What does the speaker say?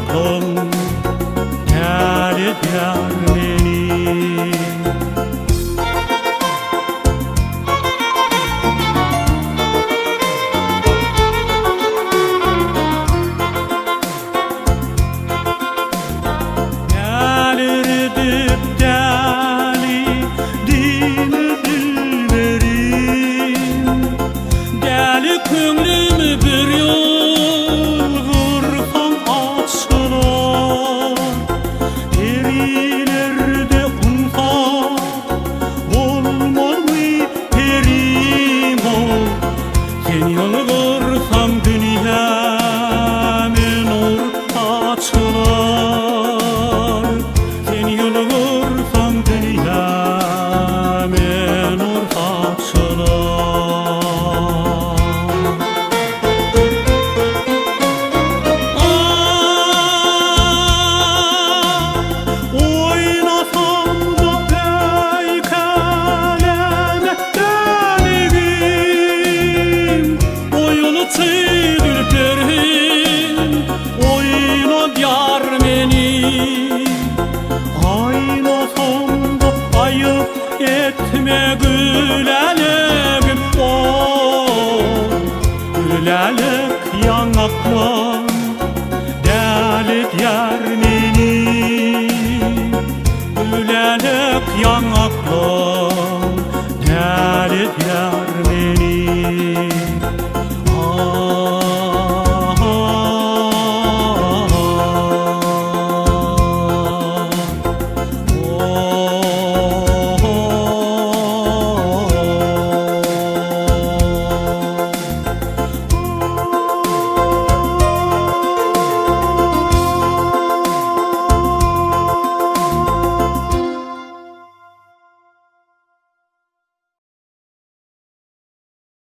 ýaňaklan dälidýär meni. Dälirdip däli dini dilberim, Däli köňlüm bir ýylgyrsaň açylar. Perilerde ynsap bolmazmy perim ol? Sen ýylgyrsaň dünýäme nur açylar. Sen ýylgyrsaň dünýäme nur saçylar. Ah, oýnasam-da peýkeleme däligim, Oýunçy zülplerim oýnadýar meni. Aýnasam-da aýyp etme gülälegim, oh, Gülälek ýaňaklam dälidýär.